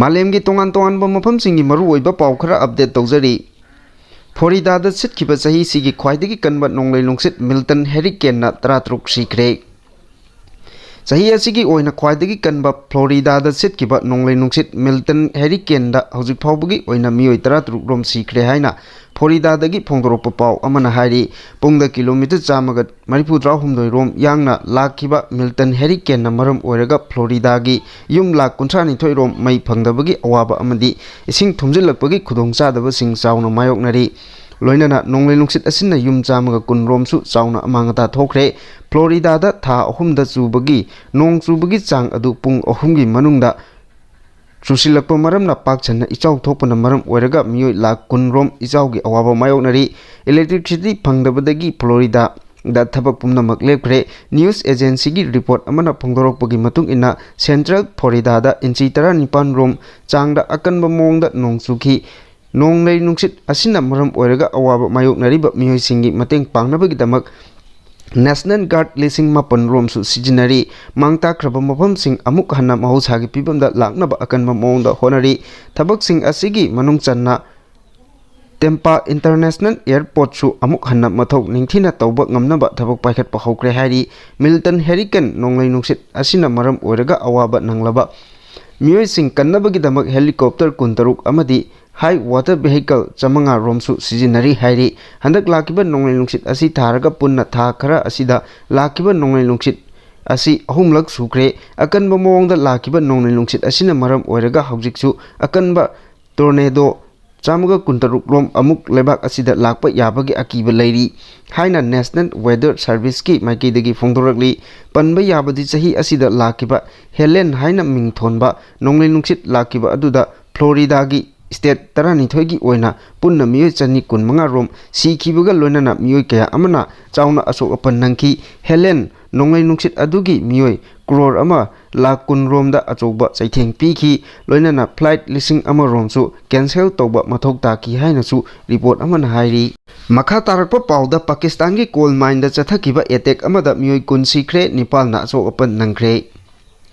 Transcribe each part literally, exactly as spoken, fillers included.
ꯃꯥꯂꯦꯝꯒꯤ ꯇꯣꯉꯥꯟ ꯇꯣꯉꯥꯟꯕ ꯃꯐꯝꯁꯤꯡꯒꯤ ꯃꯔꯨꯑꯣꯏꯕ ꯄꯥꯎ ꯈꯔ ꯑꯞꯗꯦꯠ ꯇꯧꯖꯔꯤ꯫ ꯐ꯭ꯂꯣꯔꯤꯗꯥꯗ ꯁꯤꯠꯈꯤꯕ ꯆꯍꯤꯁꯤꯒꯤ ꯈ꯭ꯋꯥꯏꯗꯒꯤ ꯀꯟꯕ ꯅꯣꯡꯂꯩ ꯅꯨꯡꯁꯤꯠ ꯃꯤꯜꯇꯟ ꯍꯦꯔꯤꯀꯦꯟꯅ ꯇꯔꯥꯇꯔꯨꯛ ꯁꯤꯈ꯭ꯔꯦ꯫ ꯆꯍꯤ ꯑꯁꯤꯒꯤ ꯑꯣꯏꯅ ꯈ꯭ꯋꯥꯏꯗꯒꯤ ꯀꯟꯕ ꯐ꯭ꯂꯣꯔꯤꯗꯥꯗ ꯁꯤꯠꯈꯤꯕ ꯅꯣꯡꯂꯩ ꯅꯨꯡꯁꯤꯠ ꯃꯤꯜꯇꯟ ꯍꯦꯔꯤꯀꯦꯟꯗ ꯍꯧꯖꯤꯛ ꯐꯥꯎꯕꯒꯤ ꯑꯣꯏꯅ ꯃꯤꯑꯣꯏ ꯇꯔꯥꯇꯔꯨꯛ ꯔꯣꯝ ꯁꯤꯈ꯭ꯔꯦ ꯍꯥꯏꯅ ꯐ꯭ꯂꯣꯔꯤꯗꯥꯗꯒꯤ ꯐꯣꯡꯗꯣꯔꯛꯄ ꯄꯥꯎ ꯑꯃꯅ ꯍꯥꯏꯔꯤ꯫ ꯄꯨꯡꯗ ꯀꯤꯂꯣꯃꯤꯇꯔ ꯆꯥꯝꯃꯒ ꯃꯔꯤꯐꯨꯇꯔꯥ ꯍꯨꯝꯗꯣꯏ ꯔꯣꯝ ꯌꯥꯡꯅ ꯂꯥꯛꯈꯤꯕ ꯃꯤꯜꯇꯟ ꯍꯦꯔꯤꯀꯦꯟꯅ ꯃꯔꯝ ꯑꯣꯏꯔꯒ ꯐ꯭ꯂꯣꯔꯤꯗꯥꯒꯤ ꯌꯨꯝ ꯂꯥꯈ ꯀꯨꯟꯊ꯭ꯔꯥ ꯅꯤꯊꯣꯏ ꯔꯣꯝ ꯃꯩ ꯐꯪꯗꯕꯒꯤ ꯑꯋꯥꯕ ꯑꯃꯗꯤ ꯏꯁꯤꯡ ꯊꯨꯝꯖꯤꯜꯂꯛꯄꯒꯤ ꯈꯨꯗꯣꯡꯆꯥꯗꯕꯁꯤꯡ ꯆꯥꯎꯅ ꯃꯥꯌꯣꯛꯅꯔꯤ꯫ ꯂꯣꯏꯅꯅ ꯅꯣꯡꯂꯩ ꯅꯨꯡꯁꯤꯠ ꯑꯁꯤꯅ ꯌꯨꯝ ꯆꯥꯝꯃꯒ ꯀꯨꯟ ꯔꯣꯝꯁꯨ ꯆꯥꯎꯅ ꯑꯃꯥꯡ ꯑꯇꯥ ꯊꯣꯛꯈ꯭ꯔꯦ꯫ ꯐ꯭ꯂꯣꯔꯤꯗꯥꯗ ꯊꯥ ꯑꯍꯨꯝꯗ ꯆꯨꯕꯒꯤ ꯅꯣꯡ ꯆꯨꯕꯒꯤ ꯆꯥꯡ ꯑꯗꯨ ꯄꯨꯡ ꯑꯍꯨꯝꯒꯤ ꯃꯅꯨꯡꯗ ꯆꯨꯁꯤꯜꯂꯛꯄ ꯃꯔꯝꯅ ꯄꯥꯛ ꯁꯟꯅ ꯏꯆꯥꯎ ꯊꯣꯛꯄꯅ ꯃꯔꯝ ꯑꯣꯏꯔꯒ ꯃꯤꯑꯣꯏ ꯂꯥꯈ ꯀꯨꯟ ꯔꯣꯝ ꯏꯆꯥꯎꯒꯤ ꯑꯋꯥꯕ ꯃꯥꯌꯣꯛꯅꯔꯤ꯫ ꯏꯂꯦꯛꯇ꯭ꯔꯤꯁꯤꯇꯤ ꯐꯪꯗꯕꯗꯒꯤ ꯐ꯭ꯂꯣꯔꯤꯗꯥꯗ ꯊꯕꯛ ꯄꯨꯝꯅꯃꯛ ꯂꯦꯞꯈ꯭ꯔꯦ꯫ ꯅ꯭ꯌꯨꯁ ꯑꯦꯖꯦꯟꯁꯤꯒꯤ ꯔꯤꯄꯣꯔꯠ ꯑꯃꯅ ꯐꯣꯡꯗꯣꯔꯛꯄꯒꯤ ꯃꯇꯨꯡ ꯏꯟꯅ, ꯁꯦꯟꯇ꯭ꯔꯦꯜ ꯐ꯭ꯂꯣꯔꯤꯗꯥꯗ ꯏꯟꯆꯤ ꯇꯔꯥꯅꯤꯄꯥꯟ ꯔꯣꯝ ꯆꯥꯡꯗ ꯑꯀꯟꯕ ꯃꯑꯣꯡꯗ ꯅꯣꯡ ꯆꯨꯈꯤ꯫ ꯅꯣꯡꯂꯩ ꯅꯨꯡꯁꯤꯠ ꯑꯁꯤꯅ ꯃꯔꯝ ꯑꯣꯏꯔꯒ ꯑꯋꯥꯕ ꯃꯥꯌꯣꯛꯅꯔꯤꯕ ꯃꯤꯑꯣꯏꯁꯤꯡꯒꯤ ꯃꯇꯦꯡ ꯄꯥꯡꯅꯕꯒꯤꯗꯃꯛ ꯅꯦꯁꯅꯦꯜ ꯒꯥꯔꯗ ꯂꯤꯁꯤꯡ ꯃꯥꯄꯟ ꯔꯣꯝꯁꯨ ꯁꯤꯖꯤꯟꯅꯔꯤ꯫ ꯃꯥꯡ ꯇꯥꯛꯈ꯭ꯔꯕ ꯃꯐꯝꯁꯤꯡ ꯑꯃꯨꯛ ꯍꯟꯅ ꯃꯍꯧꯁꯥꯒꯤ ꯐꯤꯕꯝꯗ ꯂꯥꯛꯅꯕ ꯑꯀꯟꯕ ꯃꯑꯣꯡꯗ ꯍꯣꯠꯅꯔꯤ꯫ ꯊꯕꯛꯁꯤꯡ ꯑꯁꯤꯒꯤ ꯃꯅꯨꯡ ꯆꯟꯅ ꯇꯦꯝꯄꯥ ꯏꯟꯇꯔꯅꯦꯁꯅꯦꯜ ꯑꯦꯌꯔꯄꯣꯔꯠꯁꯨ ꯑꯃꯨꯛ ꯍꯟꯅ ꯃꯊꯧ ꯅꯤꯡꯊꯤꯅ ꯇꯧꯕ ꯉꯝꯅꯕ ꯊꯕꯛ ꯄꯥꯏꯈꯠꯄ ꯍꯧꯈ꯭ꯔꯦ ꯍꯥꯏꯔꯤ꯫ ꯃꯤꯜꯇꯟ ꯍꯦꯔꯤꯀꯦꯟ ꯅꯣꯡꯂꯩ ꯅꯨꯡꯁꯤꯠ ꯑꯁꯤꯅ ꯃꯔꯝ ꯑꯣꯏꯔꯒ ꯑꯋꯥꯕ ꯅꯪꯂꯕ ꯃꯤꯑꯣꯏꯁꯤꯡ ꯀꯟꯅꯕꯒꯤꯗꯃꯛ ꯍꯦꯂꯤꯀꯣꯞꯇꯔ ꯀꯨꯟꯇꯔꯨꯛ ꯑꯃꯗꯤ ꯍꯥꯏ ꯋꯥꯇꯔ ꯚꯦꯍꯤꯀꯜ ꯆꯥꯃꯉꯥ ꯔꯣꯝꯁꯨ ꯁꯤꯖꯤꯟꯅꯔꯤ ꯍꯥꯏꯔꯤ꯫ ꯍꯟꯗꯛ ꯂꯥꯛꯈꯤꯕ ꯅꯣꯡꯂꯩ ꯅꯨꯡꯁꯤꯠ ꯑꯁꯤ ꯊꯥꯔꯒ ꯄꯨꯟꯅ ꯊꯥ ꯈꯔ ꯑꯁꯤꯗ ꯂꯥꯛꯈꯤꯕ ꯅꯣꯡꯂꯩ ꯅꯨꯡꯁꯤꯠ ꯑꯁꯤ ꯑꯍꯨꯝꯂꯛ ꯁꯨꯈ꯭ꯔꯦ꯫ ꯑꯀꯟꯕ ꯃꯑꯣꯡꯗ ꯂꯥꯛꯈꯤꯕ ꯅꯣꯡꯂꯩ ꯅꯨꯡꯁꯤꯠ ꯑꯁꯤꯅ ꯃꯔꯝ ꯑꯣꯏꯔꯒ ꯍꯧꯖꯤꯛꯁꯨ ꯑꯀꯟꯕ ꯇꯣꯔꯅꯦꯗꯣ ꯆꯥꯝꯃꯒ ꯀꯨꯟꯇꯔꯨꯛ ꯔꯣꯝ ꯑꯃꯨꯛ ꯂꯩꯕꯥꯛ ꯑꯁꯤꯗ ꯂꯥꯛꯄ ꯌꯥꯕꯒꯤ ꯑꯀꯤꯕ ꯂꯩꯔꯤ ꯍꯥꯏꯅ ꯅꯦꯁꯅꯦꯜ ꯋꯦꯗꯔ ꯁꯔꯚꯤꯁꯀꯤ ꯃꯥꯏꯀꯩꯗꯒꯤ ꯐꯣꯡꯗꯣꯔꯛꯂꯤ꯫ ꯄꯟꯕ ꯌꯥꯕꯗꯤ, ꯆꯍꯤ ꯑꯁꯤꯗ ꯂꯥꯛꯈꯤꯕ ꯍꯦꯂꯦꯟ ꯍꯥꯏꯅ ꯃꯤꯡ ꯊꯣꯟꯕ ꯅꯣꯡꯂꯩ ꯅꯨꯡꯁꯤꯠ ꯂꯥꯛꯈꯤꯕ ꯑꯗꯨꯗ ꯐ꯭ꯂꯣꯔꯤꯗꯥꯒꯤ ꯁ꯭ꯇꯦꯠ ꯇꯔꯥꯅꯤꯊꯣꯏꯒꯤ ꯑꯣꯏꯅ ꯄꯨꯟꯅ ꯃꯤꯑꯣꯏ ꯆꯅꯤ ꯀꯨꯟꯃꯉꯥ ꯔꯣꯝ ꯁꯤꯈꯤꯕꯒ ꯂꯣꯏꯅꯅ ꯃꯤꯑꯣꯏ ꯀꯌꯥ ꯑꯃꯅ ꯆꯥꯎꯅ ꯑꯁꯣꯛ ꯑꯄꯟ ꯅꯪꯈꯤ꯫ ꯍꯦꯂꯦꯟ ꯅꯣꯡꯂꯩ ꯅꯨꯡꯁꯤꯠ ꯑꯗꯨꯒꯤ ꯃꯤꯑꯣꯏ ꯀ꯭ꯔꯣꯔ ꯑꯃ ꯂꯥꯈ ꯀꯨꯟ ꯔꯣꯝꯗ ꯑꯆꯧꯕ ꯆꯩꯊꯦꯡ ꯄꯤꯈꯤ, ꯂꯣꯏꯅꯅ ꯐ꯭ꯂꯥꯏꯠ ꯂꯤꯁꯤꯡ ꯑꯃ ꯔꯣꯝꯁꯨ ꯀꯦꯟꯁꯦꯜ ꯇꯧꯕ ꯃꯊꯧ ꯇꯥꯈꯤ ꯍꯥꯏꯅꯁꯨ ꯔꯤꯄꯣꯔꯠ ꯑꯃꯅ ꯍꯥꯏꯔꯤ꯫ ꯃꯈꯥ ꯇꯥꯔꯛꯄ ꯄꯥꯎꯗ, ꯄꯥꯀꯤꯁꯇꯥꯟꯒꯤ ꯀꯣꯜ ꯃꯥꯏꯟꯗ ꯆꯠꯊꯈꯤꯕ ꯑꯦꯇꯦꯛ ꯑꯃꯗ ꯃꯤꯑꯣꯏ ꯀꯨꯟ ꯁꯤꯈ꯭ꯔꯦ, ꯅꯤꯄꯥꯜꯅ ꯑꯁꯣꯛ ꯑꯄꯟ ꯅꯪꯈ꯭ꯔꯦ꯫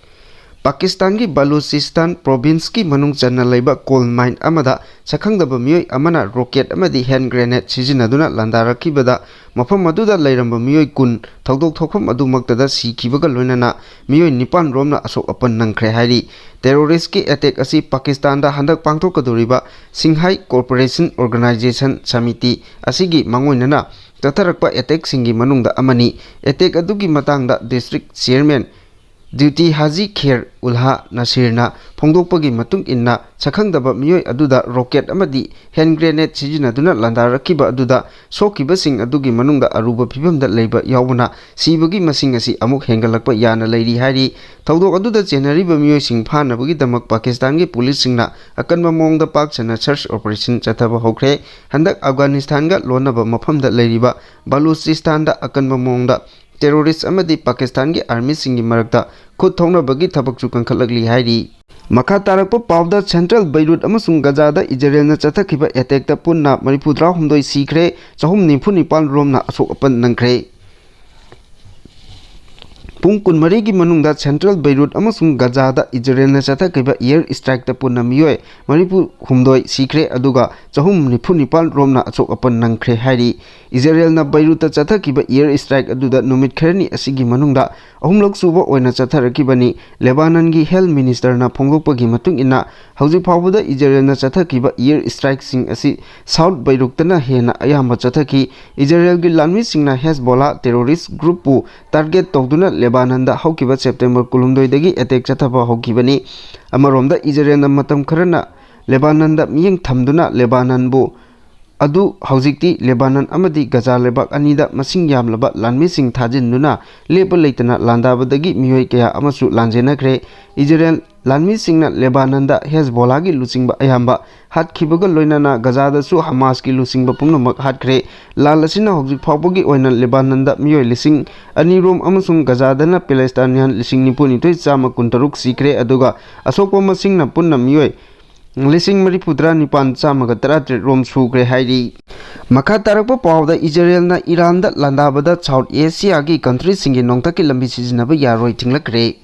ꯄꯥꯀꯤꯁꯇꯥꯟꯒꯤ ꯕꯂꯨꯆꯤꯁꯇꯥꯟ ꯄ꯭ꯔꯣꯚꯤꯟꯁꯀꯤ ꯃꯅꯨꯡ ꯆꯟꯅ ꯂꯩꯕ ꯀꯣꯜ ꯃꯥꯏꯟ ꯑꯃꯗ ꯁꯛꯈꯪꯗꯕ ꯃꯤꯑꯣꯏ ꯑꯃꯅ ꯔꯣꯀꯦꯠ ꯑꯃꯗꯤ ꯍꯦꯟ ꯒ꯭ꯔꯦꯅꯦꯗ ꯁꯤꯖꯤꯟꯅꯗꯨꯅ ꯂꯥꯟꯗꯥꯔꯛꯈꯤꯕꯗ, ꯃꯐꯝ ꯑꯗꯨꯗ ꯂꯩꯔꯝꯕ ꯃꯤꯑꯣꯏ ꯀꯨꯟ ꯊꯧꯗꯣꯛ ꯊꯣꯛꯐꯝ ꯑꯗꯨꯃꯛꯇꯗ ꯁꯤꯈꯤꯕꯒ ꯂꯣꯏꯅꯅ ꯃꯤꯑꯣꯏ ꯅꯤꯄꯥꯟ ꯔꯣꯝꯅ ꯑꯁꯣꯛ ꯑꯄꯟ ꯅꯪꯈ꯭ꯔꯦ ꯍꯥꯏꯔꯤ꯫ ꯇꯦꯔꯣꯔꯤꯁ꯭ꯠꯀꯤ ꯑꯦꯇꯦꯛ ꯑꯁꯤ ꯄꯥꯀꯤꯁꯇꯥꯟꯗ ꯍꯟꯗꯛ ꯄꯥꯡꯊꯣꯛꯀꯗꯧꯔꯤꯕ ꯁꯤꯡꯍꯥꯏ ꯀꯣꯑꯣꯄꯔꯦꯁꯟ ꯑꯣꯔꯒꯅꯥꯏꯖꯦꯁꯟ ꯁꯃꯤꯇꯤ ꯑꯁꯤꯒꯤ ꯃꯥꯡꯑꯣꯏꯅꯅ ꯆꯠꯊꯔꯛꯄ ꯑꯦꯇꯦꯛꯁꯤꯡꯒꯤ ꯃꯅꯨꯡꯗ ꯑꯃꯅꯤ꯫ ꯑꯦꯇꯦꯛ ꯑꯗꯨꯒꯤ ꯃꯇꯥꯡꯗ ꯗꯤꯁꯇ꯭ꯔꯤꯛ ꯆꯤꯌꯔꯃꯦꯟ ꯗ꯭ꯌꯨꯇꯤ ꯍꯥꯖꯤ ꯈꯦꯔ ꯎꯜꯍꯥ ꯅꯁꯤꯔꯅ ꯐꯣꯡꯗꯣꯛꯄꯒꯤ ꯃꯇꯨꯡ ꯏꯟꯅ, ꯁꯛꯈꯪꯗꯕ ꯃꯤꯑꯣꯏ ꯑꯗꯨꯗ ꯔꯣꯀꯦꯠ ꯑꯃꯗꯤ ꯍꯦꯟ ꯒ꯭ꯔꯦꯅꯦꯗ ꯁꯤꯖꯤꯟꯅꯗꯨꯅ ꯂꯥꯟꯗꯥꯔꯛꯈꯤꯕ ꯑꯗꯨꯗ ꯁꯣꯛꯈꯤꯕꯁꯤꯡ ꯑꯗꯨꯒꯤ ꯃꯅꯨꯡꯗ ꯑꯔꯨꯕ ꯐꯤꯕꯝꯗ ꯂꯩꯕ ꯌꯥꯎꯕꯅ, ꯁꯤꯕꯒꯤ ꯃꯁꯤꯡ ꯑꯁꯤ ꯑꯃꯨꯛ ꯍꯦꯟꯒꯠꯂꯛꯄ ꯌꯥꯅ ꯂꯩꯔꯤ ꯍꯥꯏꯔꯤ꯫ ꯊꯧꯗꯣꯛ ꯑꯗꯨꯗ ꯆꯦꯟꯅꯔꯤꯕ ꯃꯤꯑꯣꯏꯁꯤꯡ ꯐꯥꯅꯕꯒꯤꯗꯃꯛ ꯄꯥꯀꯤꯁꯇꯥꯟꯒꯤ ꯄꯨꯂꯤꯁꯁꯤꯡꯅ ꯑꯀꯟꯕ ꯃꯑꯣꯡꯗ ꯄꯥꯛ ꯁꯟꯅ ꯁꯔꯆ ꯑꯣꯄꯔꯦꯁꯟ ꯆꯠꯊꯕ ꯍꯧꯈ꯭ꯔꯦ꯫ ꯍꯟꯗꯛ ꯑꯐꯒꯥꯅꯤꯁꯇꯥꯟꯒ ꯂꯣꯟꯅꯕ ꯃꯐꯝꯗ ꯂꯩꯔꯤꯕ ꯕꯂꯨꯆꯤꯁꯇꯥꯟꯗ ꯑꯀꯟꯕ ꯃꯑꯣꯡꯗ ꯇꯦꯔꯣꯔꯤꯁ꯭ꯠ ꯑꯃꯗꯤ ꯄꯥꯀꯤꯁꯇꯥꯟꯒꯤ ꯑꯥꯔꯃꯤꯁꯤꯡꯒꯤ ꯃꯔꯛꯇ ꯈꯨꯠ ꯊꯣꯛꯅꯕꯒꯤ ꯊꯕꯛꯁꯨ ꯀꯟꯈꯠꯂꯛꯂꯤ ꯍꯥꯏꯔꯤ꯫ ꯃꯈꯥ ꯇꯥꯔꯛꯄ ꯄꯥꯎꯗ, ꯁꯦꯟꯇ꯭ꯔꯦꯜ ꯕꯩꯔꯨꯠ ꯑꯃꯁꯨꯡ ꯒꯖꯥꯗ ꯏꯖꯔꯦꯜꯅ ꯆꯠꯊꯈꯤꯕ ꯑꯦꯇꯦꯛꯇ ꯄꯨꯟꯅ ꯃꯔꯤꯐꯨꯇꯔꯥ ꯍꯨꯝꯗꯣꯏ ꯁꯤꯈ꯭ꯔꯦ, ꯆꯍꯨꯝ ꯅꯤꯐꯨ ꯅꯤꯄꯥꯟ ꯔꯣꯝꯅ ꯑꯁꯣꯛ ꯑꯄꯟ ꯅꯪꯈ꯭ꯔꯦ꯫ ꯄꯨꯡ ꯀꯨꯟꯃꯔꯤꯒꯤ ꯃꯅꯨꯡꯗ ꯁꯦꯟꯇ꯭ꯔꯦꯜ ꯕꯩꯔꯨꯠ ꯑꯃꯁꯨꯡ ꯒꯖꯥꯗ ꯏꯖꯔꯦꯜꯅ ꯆꯠꯊꯈꯤꯕ ꯑꯦꯌꯔ ꯁ꯭ꯇ꯭ꯔꯥꯏꯛꯇ ꯄꯨꯟꯅ ꯃꯤꯑꯣꯏ ꯃꯔꯤꯐꯨ ꯍꯨꯝꯗꯣꯏ ꯁꯤꯈ꯭ꯔꯦ, ꯑꯗꯨꯒ ꯆꯍꯨꯝ ꯅꯤꯐꯨ ꯅꯤꯄꯥꯟ ꯔꯣꯝꯅ ꯑꯁꯣꯛ ꯑꯄꯟ ꯅꯪꯈ꯭ꯔꯦ ꯍꯥꯏꯔꯤ꯫ ꯏꯖꯔꯦꯜꯅ ꯕꯩꯔꯨꯠꯇ ꯆꯠꯊꯈꯤꯕ ꯑꯦꯌꯔ ꯁ꯭ꯇ꯭ꯔꯥꯏꯛ ꯑꯗꯨꯗ ꯅꯨꯃꯤꯠ ꯈꯔꯅꯤ ꯑꯁꯤꯒꯤ ꯃꯅꯨꯡꯗ ꯑꯍꯨꯝꯂꯛ ꯁꯨꯕ ꯑꯣꯏꯅ ꯆꯠꯊꯔꯛꯈꯤꯕꯅꯤ꯫ ꯂꯦꯕꯥꯅꯟꯒꯤ ꯍꯦꯜꯊ ꯃꯤꯅꯤꯁꯇꯔꯅ ꯐꯣꯡꯗꯣꯛꯄꯒꯤ ꯃꯇꯨꯡ ꯏꯟꯅ, ꯍꯧꯖꯤꯛ ꯐꯥꯎꯕꯗ ꯏꯖꯔꯦꯜꯅ ꯆꯠꯊꯈꯤꯕ ꯑꯦꯌꯔ ꯁ꯭ꯇ꯭ꯔꯥꯏꯛꯁꯤꯡ ꯑꯁꯤ ꯁꯥꯎꯊ ꯕꯩꯔꯨꯠꯇꯅ ꯍꯦꯟꯅ ꯑꯌꯥꯝꯕ ꯆꯠꯊꯈꯤ꯫ ꯏꯖꯔꯦꯜꯒꯤ ꯂꯥꯟꯃꯤꯁꯤꯡꯅ ꯍꯦꯖꯕꯣꯂꯥ ꯇꯦꯔꯣꯔꯤꯁ꯭ꯠ ꯒ꯭ꯔꯨꯞꯄꯨ ꯇꯥꯔꯒꯦꯠ ꯇꯧꯗꯨꯅ ꯂꯦꯕꯥꯅꯟꯗ ꯍꯧꯈꯤꯕ ꯁꯦꯞꯇꯦꯝꯕꯔ ꯀꯨꯟꯍꯨꯝꯗꯣꯏꯗꯒꯤ ꯑꯦꯇꯦꯛ ꯆꯠꯊꯕ ꯍꯧꯈꯤꯕꯅꯤ꯫ ꯑꯃꯔꯣꯝꯗ, ꯏꯖꯔꯦꯜꯅ ꯃꯇꯝ ꯈꯔꯅ ꯂꯦꯕꯥꯅꯟꯗ ꯃꯤꯠꯌꯦꯡ ꯊꯝꯗꯨꯅ ꯂꯦꯕꯥꯅꯟꯕꯨ ꯑꯗꯨ ꯍꯧꯖꯤꯛꯇꯤ ꯂꯦꯕꯥꯅꯟ ꯑꯃꯗꯤ ꯒꯖꯥ ꯂꯩꯕꯥꯛ ꯑꯅꯤꯗ ꯃꯁꯤꯡ ꯌꯥꯝꯂꯕ ꯂꯥꯟꯃꯤꯁꯤꯡ ꯊꯥꯖꯤꯟꯗꯨꯅ ꯂꯦꯞꯄ ꯂꯩꯇꯅ ꯂꯥꯟꯗꯥꯕꯗꯒꯤ ꯃꯤꯑꯣꯏ ꯀꯌꯥ ꯑꯃꯁꯨ ꯂꯥꯟꯖꯦꯟꯅꯈ꯭ꯔꯦ꯫ ꯏꯖꯔꯦꯜ ꯂꯥꯟꯃꯤꯁꯤꯡꯅ ꯂꯦꯕꯥꯅꯟꯗ ꯍꯦꯖꯕꯣꯂꯥꯒꯤ ꯂꯨꯆꯤꯡꯕ ꯑꯌꯥꯝꯕ ꯍꯥꯠꯈꯤꯕꯒ ꯂꯣꯏꯅꯅ ꯒꯖꯥꯗꯁꯨ ꯍꯃꯥꯁꯀꯤ ꯂꯨꯆꯤꯡꯕ ꯄꯨꯝꯅꯃꯛ ꯍꯥꯠꯈ꯭ꯔꯦ꯫ ꯂꯥꯟ ꯑꯁꯤꯅ ꯍꯧꯖꯤꯛ ꯐꯥꯎꯕꯒꯤ ꯑꯣꯏꯅ ꯂꯦꯕꯥꯅꯟꯗ ꯃꯤꯑꯣꯏ ꯂꯤꯁꯤꯡ ꯑꯅꯤ ꯔꯣꯝ ꯑꯃꯁꯨꯡ ꯒꯖꯥꯗꯅ ꯄꯦꯂꯦꯁꯇꯥꯏꯅꯤꯌꯥꯟ ꯂꯤꯁꯤꯡ ꯅꯤꯐꯨ ꯅꯤꯊꯣꯏ ꯆꯥꯝꯃ ꯀꯨꯟꯇꯔꯨꯛ ꯁꯤꯈ꯭ꯔꯦ, ꯑꯗꯨꯒ ꯑꯁꯣꯛꯄ ꯃꯁꯤꯡꯅ ꯄꯨꯟꯅ ꯃꯤꯑꯣꯏ ꯂꯤꯁꯤꯡ ꯃꯔꯤꯐꯨ ꯇꯔꯥ ꯅꯤꯄꯥꯟ ꯆꯥꯝꯃꯒ ꯇꯔꯥꯇꯔꯦꯠ ꯔꯣꯝ ꯁꯨꯈ꯭ꯔꯦ ꯍꯥꯏꯔꯤ꯫ ꯃꯈꯥ ꯇꯥꯔꯛꯄ ꯄꯥꯎꯗ, ꯏꯖꯔꯦꯜꯅ ꯏꯔꯥꯟꯗ ꯂꯥꯟꯗꯥꯕꯗ ꯁꯥꯎꯊ ꯑꯦꯁꯤꯌꯥꯒꯤ ꯀꯟꯇ꯭ꯔꯤꯁꯤꯡꯒꯤ ꯅꯣꯡꯊꯛꯀꯤ ꯂꯝꯕꯤ ꯁꯤꯖꯤꯟꯅꯕ ꯌꯥꯔꯣꯏ ꯊꯤꯡꯂꯛꯈ꯭ꯔꯦ꯫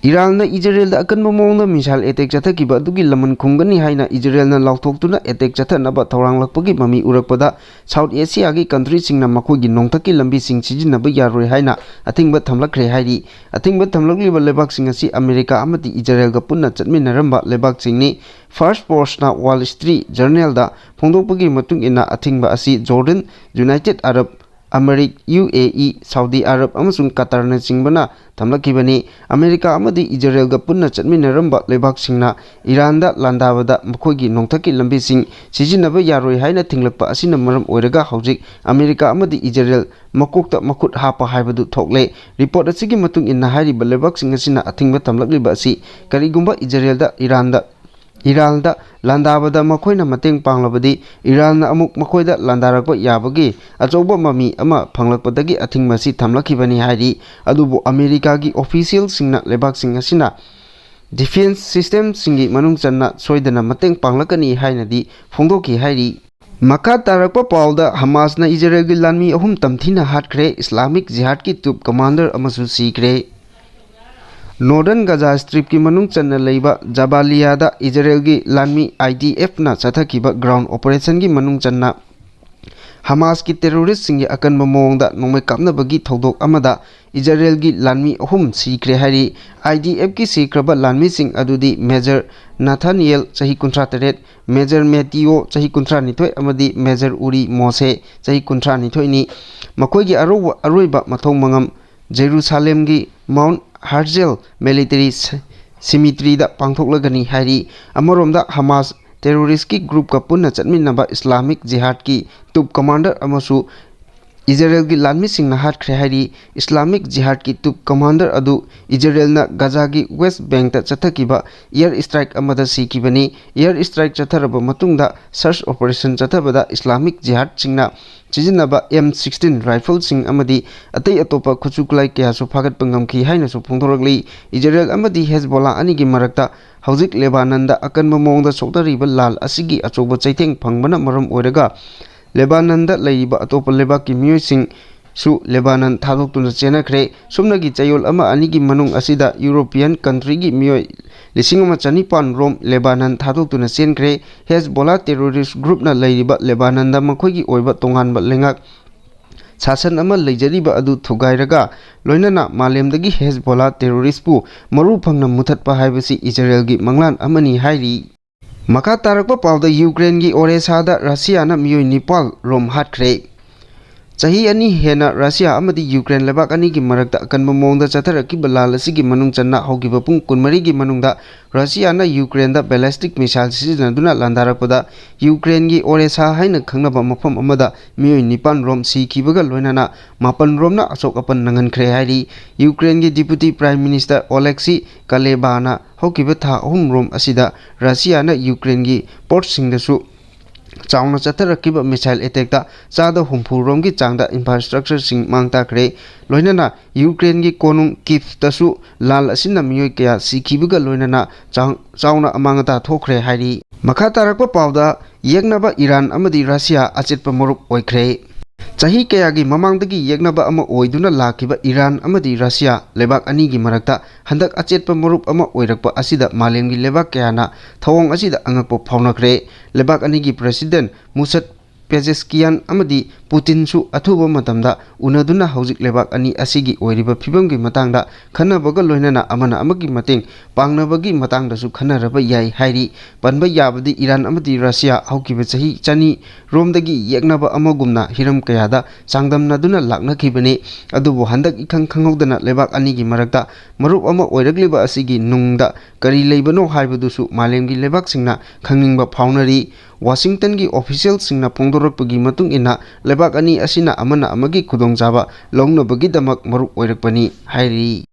ꯏꯔꯥꯟꯅ ꯏꯖꯔꯦꯜꯗ ꯑꯀꯟꯕ ꯃꯑꯣꯡꯗ missile attack ꯆꯠꯊꯈꯤꯕ ꯑꯗꯨꯒꯤ ꯂꯃꯟ ꯈꯨꯝꯒꯅꯤ ꯍꯥꯏꯅ ꯏꯖꯔꯦꯜꯅ ꯂꯥꯎꯊꯣꯛꯇꯨꯅ attack ꯆꯠꯊꯅꯕ ꯊꯧꯔꯥꯡꯂꯛꯄꯒꯤ ꯃꯃꯤ ꯎꯔꯛꯄꯗ, South Asiaꯒꯤ countryꯁꯤꯡꯅ ꯃꯈꯣꯏꯒꯤ ꯅꯣꯡꯊꯛꯀꯤ ꯂꯝꯕꯤꯁꯤꯡ ꯁꯤꯖꯤꯟꯅꯕ ꯌꯥꯔꯣꯏ ꯍꯥꯏꯅ ꯑꯊꯤꯡꯕ ꯊꯝꯂꯛꯈ꯭ꯔꯦ ꯍꯥꯏꯔꯤ꯫ ꯑꯊꯤꯡꯕ ꯊꯝꯂꯛꯂꯤꯕ ꯂꯩꯕꯥꯛꯁꯤꯡ ꯑꯁꯤ ꯑꯃꯦꯔꯤꯀꯥ ꯑꯃꯗꯤ ꯏꯖꯔꯦꯜꯒ ꯄꯨꯟꯅ ꯆꯠꯃꯤꯟꯅꯔꯝꯕ ꯂꯩꯕꯥꯛꯁꯤꯡꯅꯤ꯫ First Postꯅ Wall Street Journalꯗ ꯐꯣꯡꯗꯣꯛꯄꯒꯤ ꯃꯇꯨꯡ ꯏꯟꯅ, ꯑꯊꯤꯡꯕ ꯑꯁꯤ Jordan, United Arab Emirates, UAE, Saudi Arab ꯑꯃꯁꯨꯡ ꯀꯇꯔꯅꯆꯤꯡꯕꯅ ꯊꯝꯂꯛꯈꯤꯕꯅꯤ꯫ ꯑꯃꯦꯔꯤꯀꯥ ꯑꯃꯗꯤ ꯏꯖꯔꯦꯜꯒ ꯄꯨꯟꯅ ꯆꯠꯃꯤꯟꯅꯔꯝꯕ ꯂꯩꯕꯥꯛꯁꯤꯡꯅ ꯏꯔꯥꯟꯗ ꯂꯥꯟꯗꯥꯕꯗ ꯃꯈꯣꯏꯒꯤ ꯅꯣꯡꯊꯛꯀꯤ ꯂꯝꯕꯤꯁꯤꯡ ꯁꯤꯖꯤꯟꯅꯕ ꯌꯥꯔꯣꯏ ꯍꯥꯏꯅ ꯊꯤꯡꯂꯛꯄ ꯑꯁꯤꯅ ꯃꯔꯝ ꯑꯣꯏꯔꯒ ꯍꯧꯖꯤꯛ ꯑꯃꯦꯔꯤꯀꯥ ꯑꯃꯗꯤ ꯏꯖꯔꯦꯜ ꯃꯀꯣꯛꯇ ꯃꯈꯨꯠ ꯍꯥꯞꯄ ꯍꯥꯏꯕꯗꯨ ꯊꯣꯛꯂꯦ꯫ Report ꯑꯁꯤꯒꯤ ꯃꯇꯨꯡ ꯏꯟꯅ, ꯍꯥꯏꯔꯤꯕ ꯂꯩꯕꯥꯛꯁꯤꯡ ꯑꯁꯤꯅ ꯑꯊꯤꯡꯕ ꯊꯝꯂꯛꯂꯤꯕ ꯑꯁꯤ ꯀꯔꯤꯒꯨꯝꯕ ꯏꯖꯔꯦꯜꯗ ꯏꯔꯥꯟꯗ ꯏꯔꯥꯟꯗ ꯂꯥꯟꯗꯥꯕꯗ ꯃꯈꯣꯏꯅ ꯃꯇꯦꯡ ꯄꯥꯡꯂꯕꯗꯤ, ꯏꯔꯥꯟꯅ ꯑꯃꯨꯛ ꯃꯈꯣꯏꯗ ꯂꯥꯟꯗꯥꯔꯛꯄ ꯌꯥꯕꯒꯤ ꯑꯆꯧꯕ ꯃꯃꯤ ꯑꯃ ꯐꯪꯂꯛꯄꯗꯒꯤ ꯑꯊꯤꯡꯕ ꯑꯁꯤ ꯊꯝꯂꯛꯈꯤꯕꯅꯤ ꯍꯥꯏꯔꯤ꯫ ꯑꯗꯨꯕꯨ ꯑꯃꯦꯔꯤꯀꯥꯒꯤ officialꯁꯤꯡꯅ ꯂꯩꯕꯥꯛꯁꯤꯡ ꯑꯁꯤꯅ defence systemꯁꯤꯡꯒꯤ ꯃꯅꯨꯡ ꯆꯟꯅ ꯁꯣꯏꯗꯅ ꯃꯇꯦꯡ ꯄꯥꯡꯂꯛꯀꯅꯤ ꯍꯥꯏꯅꯗꯤ ꯐꯣꯡꯗꯣꯛꯈꯤ ꯍꯥꯏꯔꯤ꯫ ꯃꯈꯥ ꯇꯥꯔꯛꯄ ꯄꯥꯎꯗ, ꯍꯃꯥꯁꯅ ꯏꯖꯔꯦꯜꯒꯤ ꯂꯥꯟꯃꯤ ꯑꯍꯨꯝ ꯇꯝꯊꯤꯅ ꯍꯥꯠꯈ꯭ꯔꯦ, ꯏꯁꯂꯥꯃꯤꯛ ꯖꯤꯍꯥꯗꯀꯤ top commander ꯑꯃꯁꯨ ꯁꯤꯈ꯭ꯔꯦ꯫ Northern Gaza Stripꯀꯤ ꯃꯅꯨꯡ ꯆꯟꯅ ꯂꯩꯕ ꯖꯕꯥꯂꯤꯌꯥꯗ ꯏꯖꯔꯦꯜꯒꯤ ꯂꯥꯟꯃꯤ IDFꯅ ꯆꯠꯊꯈꯤꯕ ground operationꯒꯤ ꯃꯅꯨꯡ ꯆꯟꯅ ꯍꯃꯥꯁꯀꯤ terroristꯁꯤꯡꯒꯤ ꯑꯀꯟꯕ ꯃꯑꯣꯡꯗ ꯅꯣꯡꯃꯩ ꯀꯥꯞꯅꯕꯒꯤ ꯊꯧꯗꯣꯛ ꯑꯃꯗ ꯏꯖꯔꯦꯜꯒꯤ ꯂꯥꯟꯃꯤ ꯑꯍꯨꯝ ꯁꯤꯈ꯭ꯔꯦ ꯍꯥꯏꯔꯤ꯫ IDFꯀꯤ ꯁꯤꯈ꯭ꯔꯕ ꯂꯥꯟꯃꯤꯁꯤꯡ ꯑꯗꯨꯗꯤ Major Nathaniel, ꯆꯍꯤ ꯀꯨꯟꯊ꯭ꯔꯥ ꯇꯔꯦꯠ, Major Mateo, ꯆꯍꯤ ꯀꯨꯟꯊ꯭ꯔꯥ ꯅꯤꯊꯣꯏ, ꯑꯃꯗꯤ Major Uri Mose, ꯆꯍꯤ ꯀꯨꯟꯊ꯭ꯔꯥ ꯅꯤꯊꯣꯏꯅꯤ꯫ ꯃꯈꯣꯏꯒꯤ ꯑꯔꯧꯕ-, ꯑꯔꯣꯏꯕ ꯃꯊꯧ ꯃꯉꯝ ꯖꯦꯔꯨꯁꯥꯂꯦꯝꯒꯤ Mount Herzl Military Ce-, Cemeteryꯗ ꯄꯥꯡꯊꯣꯛꯂꯒꯅꯤ ꯍꯥꯏꯔꯤ꯫ ꯑꯃꯔꯣꯝꯗ, ꯍꯃꯥꯁ terroristꯀꯤ groupꯀ ꯄꯨꯟꯅ ꯆꯠꯃꯤꯟꯅꯕ ꯏꯁꯂꯥꯃꯤꯛ ꯖꯤꯍꯥꯗꯀꯤ top commander ꯑꯃꯁꯨ ꯏꯖꯔꯦꯜꯒꯤ ꯂꯥꯟꯃꯤꯁꯤꯡꯅ ꯍꯥꯠꯈ꯭ꯔꯦ ꯍꯥꯏꯔꯤ꯫ ꯏꯁꯂꯥꯃꯤꯛ ꯖꯤꯍꯥꯗꯀꯤ top commander ꯑꯗꯨ ꯏꯖꯔꯦꯜꯅ ꯒꯖꯥꯒꯤ West Bankꯇ ꯆꯠꯊꯈꯤꯕ air strike ꯑꯃꯗ ꯁꯤꯈꯤꯕꯅꯤ꯫ Air strike ꯆꯠꯊꯔꯕ ꯃꯇꯨꯡꯗ search operation ꯆꯠꯊꯕꯗ ꯏꯁꯂꯥꯃꯤꯛ ꯖꯤꯍꯥꯗꯁꯤꯡꯅ ꯁꯤꯖꯤꯟꯅꯕ M sixteen rifleꯁꯤꯡ ꯑꯃꯗꯤ ꯑꯇꯩ ꯑꯇꯣꯞꯄ ꯈꯨꯠꯁꯨ ꯈꯨꯠꯂꯥꯏ ꯀꯌꯥꯁꯨ ꯐꯥꯒꯠꯄ ꯉꯝꯈꯤ ꯍꯥꯏꯅꯁꯨ ꯐꯣꯡꯗꯣꯔꯛꯂꯤ꯫ ꯏꯖꯔꯦꯜ ꯑꯃꯗꯤ ꯍꯦꯖꯕꯣꯂꯥ ꯑꯅꯤꯒꯤ ꯃꯔꯛꯇ ꯍꯧꯖꯤꯛ ꯂꯦꯕꯥꯅꯟꯗ ꯑꯀꯟꯕ ꯃꯑꯣꯡꯗ ꯁꯣꯛꯅꯔꯤꯕ ꯂꯥꯜ ꯑꯁꯤꯒꯤ ꯑꯆꯧꯕ ꯆꯩꯊꯦꯡ ꯐꯪꯕꯅ ꯃꯔꯝ ꯑꯣꯏꯔꯒ, ꯂꯦꯕꯥꯅꯟꯗ ꯂꯩꯔꯤꯕ ꯑꯇꯣꯞꯄ ꯂꯩꯕꯥꯛꯀꯤ ꯃꯤꯑꯣꯏꯁꯤꯡ ꯁꯨ ꯂꯦꯕꯥꯅꯟ ꯊꯥꯗꯣꯛꯇꯨꯅ ꯆꯦꯟꯅꯈ꯭ꯔꯦ꯫ ꯁꯨꯞꯅꯒꯤ ꯆꯌꯣꯜ ꯑꯃ ꯑꯅꯤꯒꯤ ꯃꯅꯨꯡ ꯑꯁꯤꯗ ꯌꯨꯔꯣꯄꯤꯌꯟ ꯀꯟꯇ꯭ꯔꯤꯒꯤ ꯃꯤꯑꯣꯏ ꯂꯤꯁꯤꯡ ꯑꯃ ꯆꯅꯤꯄꯥꯟ ꯔꯣꯝ ꯂꯦꯕꯥꯅꯟ ꯊꯥꯗꯣꯛꯇꯨꯅ ꯆꯦꯟꯈ꯭ꯔꯦ꯫ ꯍꯦꯖꯕꯣꯂꯥ ꯇꯦꯔꯣꯔꯤꯁ ꯒ꯭ꯔꯨꯞꯅ ꯂꯩꯔꯤꯕ ꯂꯦꯕꯥꯅꯟꯗ ꯃꯈꯣꯏꯒꯤ ꯑꯣꯏꯕ ꯇꯣꯉꯥꯟꯕ ꯂꯩꯉꯥꯛ ꯁꯥꯁꯟ ꯑꯃ ꯂꯩꯖꯔꯤꯕ ꯑꯗꯨ ꯊꯨꯒꯥꯏꯔꯒ, ꯂꯣꯏꯅꯅ ꯃꯥꯂꯦꯝꯗꯒꯤ ꯍꯦꯖꯕꯣꯂꯥ ꯇꯦꯔꯣꯔꯤꯁꯄꯨ ꯃꯔꯨ ꯐꯪꯅ ꯃꯨꯊꯠꯄ ꯍꯥꯏꯕꯁꯤ ꯏꯖꯔꯦꯜꯒꯤ ꯃꯪꯂꯥꯟ ꯑꯃꯅꯤ ꯍꯥꯏꯔꯤ꯫ ꯃꯈꯥ ꯇꯥꯔꯛꯄ ꯄꯥꯎꯗ, ꯌꯨꯀ꯭ꯔꯦꯟꯒꯤ ꯑꯣꯔꯦꯁꯥꯗ ꯔꯁꯤꯌꯥꯅ ꯃꯤꯑꯣꯏ ꯅꯤꯄꯥꯜ ꯔꯣꯝ ꯍꯥꯠꯈ꯭ꯔꯦ꯫ ꯆꯍꯤ ꯑꯅꯤ ꯍꯦꯟꯅ ꯔꯁꯤꯌꯥ ꯑꯃꯗꯤ ꯌꯨꯀ꯭ꯔꯦꯟ ꯂꯩꯕꯥꯛ ꯑꯅꯤꯒꯤ ꯃꯔꯛꯇ ꯑꯀꯟꯕ ꯃꯑꯣꯡꯗ ꯆꯠꯊꯔꯛꯈꯤꯕ ꯂꯥꯜ ꯑꯁꯤꯒꯤ ꯃꯅꯨꯡ ꯆꯟꯅ ꯍꯧꯈꯤꯕ ꯄꯨꯡ ꯀꯨꯟꯃꯔꯤꯒꯤ ꯃꯅꯨꯡꯗ ꯔꯁꯤꯌꯥꯅ ꯌꯨꯀ꯭ꯔꯦꯟꯗ ballistic missile ꯁꯤꯖꯤꯟꯅꯗꯨꯅ ꯂꯥꯟꯗꯥꯔꯛꯄꯗ, ꯌꯨꯀ꯭ꯔꯦꯟꯒꯤ ꯑꯣꯔꯦꯁꯥ ꯍꯥꯏꯅ ꯈꯪꯅꯕ ꯃꯐꯝ ꯑꯃꯗ ꯃꯤꯑꯣꯏ ꯅꯤꯄꯥꯟ ꯔꯣꯝ ꯁꯤꯈꯤꯕꯒ ꯂꯣꯏꯅꯅ ꯃꯥꯄꯟ ꯔꯣꯝꯅ ꯑꯁꯣꯛ ꯑꯄꯟ ꯅꯪꯍꯟꯈ꯭ꯔꯦ ꯍꯥꯏꯔꯤ꯫ ꯌꯨꯀ꯭ꯔꯦꯟꯒꯤ Deputy Prime Minister Oleksiy Kulebana ꯍꯧꯈꯤꯕ ꯊꯥ ꯑꯍꯨꯝ ꯔꯣꯝ ꯑꯁꯤꯗ ꯔꯁꯤꯌꯥꯅ ꯌꯨꯀ꯭ꯔꯦꯟꯒꯤ ꯄꯣꯔꯠꯁꯤꯡꯗꯁꯨ ꯆꯥꯎꯅ ꯆꯠꯊꯔꯛꯈꯤꯕ missile attackꯇ ꯆꯥꯗ ꯍꯨꯝꯐꯨ ꯔꯣꯝꯒꯤ ꯆꯥꯡꯗ infrastructureꯁꯤꯡ ꯃꯥꯡ ꯇꯥꯛꯈ꯭ꯔꯦ꯫ ꯂꯣꯏꯅꯅ ꯌꯨꯀ꯭ꯔꯦꯟꯒꯤ ꯀꯣꯅꯨꯡ ꯀꯤꯐꯇꯁꯨ ꯂꯥꯜ ꯑꯁꯤꯅ ꯃꯤꯑꯣꯏ ꯀꯌꯥ ꯁꯤꯈꯤꯕꯒ ꯂꯣꯏꯅꯅ ꯆꯥꯡ-, ꯆꯥꯎꯅ ꯑꯃꯥꯡ ꯑꯇꯥ ꯊꯣꯛꯈ꯭ꯔꯦ ꯍꯥꯏꯔꯤ꯫ ꯃꯈꯥ ꯇꯥꯔꯛꯄ ꯄꯥꯎꯗ, ꯌꯦꯛꯅꯕ ꯏꯔꯥꯟ ꯑꯃꯗꯤ ꯔꯁꯤꯌꯥ ꯑꯆꯦꯠꯄ ꯃꯔꯨꯞ ꯑꯣꯏꯈ꯭ꯔꯦ꯫ ꯆꯍꯤ ꯀꯌꯥꯒꯤ ꯃꯃꯥꯡꯗꯒꯤ ꯌꯦꯛꯅꯕ ꯑꯃ ꯑꯣꯏꯗꯨꯅ ꯂꯥꯛꯈꯤꯕ ꯏꯔꯥꯟ ꯑꯃꯗꯤ ꯔꯁꯤꯌꯥ ꯂꯩꯕꯥꯛ ꯑꯅꯤꯒꯤ ꯃꯔꯛꯇ ꯍꯟꯗꯛ ꯑꯆꯦꯠꯄ ꯃꯔꯨꯞ ꯑꯃ ꯑꯣꯏꯔꯛꯄ ꯑꯁꯤꯗ ꯃꯥꯂꯦꯝꯒꯤ ꯂꯩꯕꯥꯛ ꯀꯌꯥꯅ ꯊꯧꯑꯣꯡ ꯑꯁꯤꯗ ꯑꯉꯛꯄ ꯐꯥꯎꯅꯈ꯭ꯔꯦ꯫ ꯂꯩꯕꯥꯛ ꯑꯅꯤꯒꯤ President ꯃꯨꯁꯠ ꯄꯦꯖꯦꯁꯀꯤꯌꯥꯟ ꯑꯃꯗꯤ ꯄꯨꯇꯤꯟꯁꯨ ꯑꯊꯨꯕ ꯃꯇꯝꯗ ꯎꯅꯗꯨꯅ ꯍꯧꯖꯤꯛ ꯂꯩꯕꯥꯛ ꯑꯅꯤ ꯑꯁꯤꯒꯤ ꯑꯣꯏꯔꯤꯕ ꯐꯤꯕꯝꯒꯤ ꯃꯇꯥꯡꯗ ꯈꯟꯅꯕꯒ ꯂꯣꯏꯅꯅ ꯑꯃꯅ ꯑꯃꯒꯤ ꯃꯇꯦꯡ ꯄꯥꯡꯅꯕꯒꯤ ꯃꯇꯥꯡꯗꯁꯨ ꯈꯟꯅꯔꯕ ꯌꯥꯏ ꯍꯥꯏꯔꯤ꯫ ꯄꯟꯕ ꯌꯥꯕꯗꯤ ꯏꯔꯥꯟ ꯑꯃꯗꯤ ꯔꯁꯤꯌꯥ ꯍꯧꯈꯤꯕ ꯆꯍꯤ ꯆꯅꯤ ꯔꯣꯝꯗꯒꯤ ꯌꯦꯛꯅꯕ ꯑꯃꯒꯨꯝꯅ ꯍꯤꯔꯝ ꯀꯌꯥꯗ ꯆꯥꯡꯗꯝꯅꯗꯨꯅ ꯂꯥꯛꯅꯈꯤꯕꯅꯤ꯫ ꯑꯗꯨꯕꯨ ꯍꯟꯗꯛ ꯏꯈꯪ ꯈꯪꯍꯧꯗꯅ ꯂꯩꯕꯥꯛ ꯑꯅꯤꯒꯤ ꯃꯔꯛꯇ ꯃꯔꯨꯞ ꯑꯃ ꯑꯣꯏꯔꯛꯂꯤꯕ ꯑꯁꯤꯒꯤ ꯅꯨꯡꯗ ꯀꯔꯤ ꯂꯩꯕꯅꯣ ꯍꯥꯏꯕꯗꯨꯁꯨ ꯃꯥꯂꯦꯝꯒꯤ ꯂꯩꯕꯥꯛꯁꯤꯡꯅ ꯈꯪꯅꯤꯡꯕ ꯐꯥꯎꯅꯔꯤ꯫ ꯋꯥꯁꯤꯡꯇꯟꯒꯤ officialꯁꯤꯡꯅ ꯐꯣꯡꯗꯣꯔꯛꯄꯒꯤ ꯃꯇꯨꯡ ꯏꯟꯅ, ꯂꯩꯕꯥꯛ ꯑꯅꯤ ꯑꯁꯤꯅ ꯑꯃꯅ ꯑꯃꯒꯤ ꯈꯨꯗꯣꯡꯆꯥꯕ ꯂꯧꯅꯕꯒꯤꯗꯃꯛ ꯃꯔꯨꯞ ꯑꯣꯏꯔꯛꯄꯅꯤ ꯍꯥꯏꯔꯤ꯫